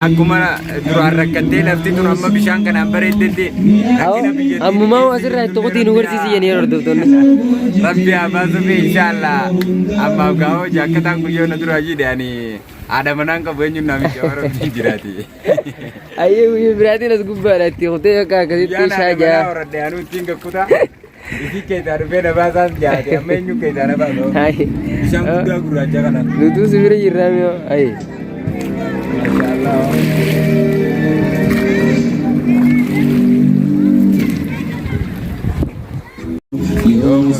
Akkuma duraan rakkattee lafti tun amma bishaan kanaan bareeddetti rakkina biyyattii. Ammumaa asirraa itti qotii nu barsiisi jedhanii hordoftoonni. Rabbi haa baasuuf inshaallah. Ammaaf gaa'oo hojii akka ta'an guyyoona duraa jedhe ani haadha manaan qabu eenyuun naa miti waan rabbiin jiraati. Ayyee guyyaa biraatiin as gubbaadha itti kutee akka akkasitti Guyyaan haadha manaa shaajaa. horadhe anuu ittiin gakkuta. Isii keessaa dhufee na baasaas jaate amma eenyu keessaa na baasa. Bishaan guddaa gurraacha kana. Nutuu si bira jirraa miyoo. Ayi. Maashaallah.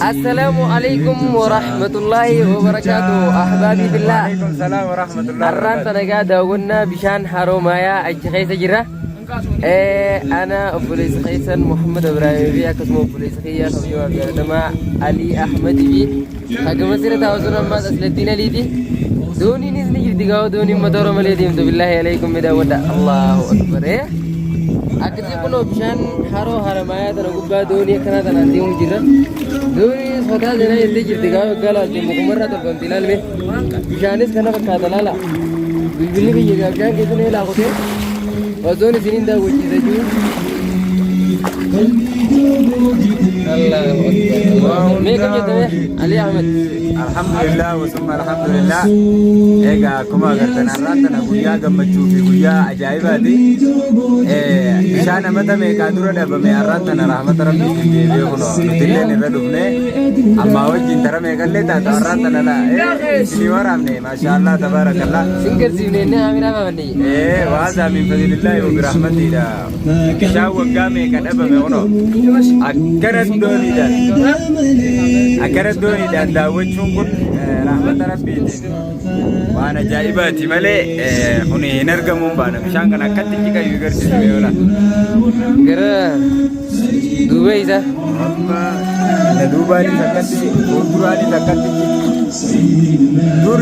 Assalaamu alaikum wa rahmatullahi wa barakaatuh. Ahbaabii billah. Waalaikum salaam wa rahmatullahi wa Har'aan barakaatuh. tana egaa daawwannaa bishaan haroomayaa achi keessa jirra. Ana obboleessa keessan Muhammad Ibrahim fi akkasuma obboleessa kiyyaa kabajamaa fi jaalatamaa Alii Ahmad fi hagama sirra taa'u sun ammaas Aslattiin Aliiti. Dooniinis ni jirti gaa'oo dooniin motora malee deemtu billaahi alaykum mi daawwadha. Allahu akbar. Akkasii kunoo bishaan haroo haramaayaa tana gubbaa doonii akkanaa tanaan deemu jirra. Dooniinis fataa seenaa jettee jirti gaa'oo waggaa laalte mukumarraa tolfamti ilaalme. Bishaanis kana fakkaata laala. Bilbilli biyya gaa bishaan keessa ni laakutee osoon isiniin daawwachiisa jiru. Allahu akbar. Mee kam jettame Ali Ahmed. Alhamdulillah wasumma alhamdulillah. Egaa akkuma agartan har'aan tana guyyaa gammachuu fi guyyaa ajaa'ibaati. Bishaan amata meeqaa dura dhabame har'aan tana rahmata rabbiitiin deebi'ee kunoo nutilleen irra dhufne ammaa wajjin tara meeqallee taatu har'aan tana laa isinii waraabne maashaallah tabaarakallah. Sin garsiifne inni aaminaa baafanne. Waasaa min fadlillaahi wa birahmatiidha. Bishaan waggaa meeqa dhabame kunoo akkana dooniidhaan akkana dooniidhaan daawwachuun kun rahmata rabbiitiin waan ajaa'ibaati malee kun hin argamuun baana bishaan kana akkatti ciqayyu garsiisu yoo Gara duuba isaa. Amma na duubaanis akkatti fuulduraanis akkatti dur.